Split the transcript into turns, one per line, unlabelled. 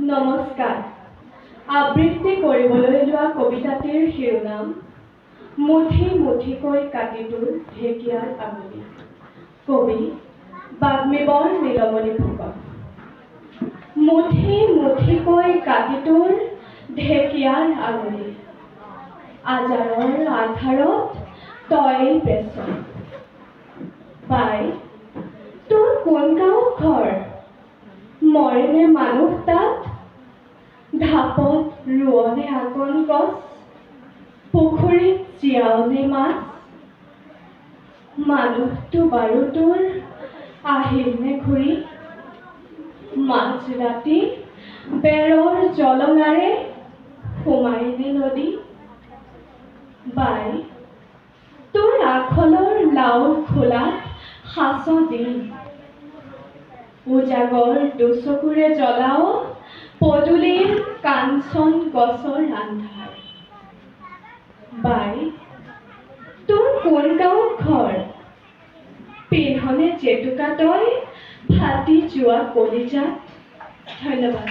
নমস্কাৰ। আবৃত্তি কৰিবলৈ লোৱা কবিতাটিৰ শিৰোনাম "মুঠি মুঠিকৈ কাটি তোৰ ঢেকীয়াৰ আঙুলি"। কবি বাগ্মীবৰ নীলমণি ফুকন। মুঠি মুঠিকৈ কাটি তোৰ ঢেকীয়াৰ আঙুলি, আজাৰৰ আন্ধাৰত তয়েই পেছ। বাই, তোৰ কোন গাঁৱত ঘৰ? মৰেনে মানুহ তাত? ঢাপত ৰোৱনে আকন গছ? পুখুৰীত জীয়াওনে মাছ? মানুহটো বাৰু তোৰ আহিলনে ঘূৰি? মাজ ৰাতি বেৰৰ জলঙাৰে সোমাইনে নদী? বাই, তোৰ আখলৰ লাওৰ খোলাত সাঁচ দিম। উজাগৰ দুচকুৰে জ্বলাও পদূলিৰ কাঞ্চন গছৰ আন্ধাৰ। বাই, তোৰ কোন গাঁৱত ঘৰ? পিন্ধনে জেতুকা তই ফাটি যোৱা কলিজাত? ধন্যবাদ।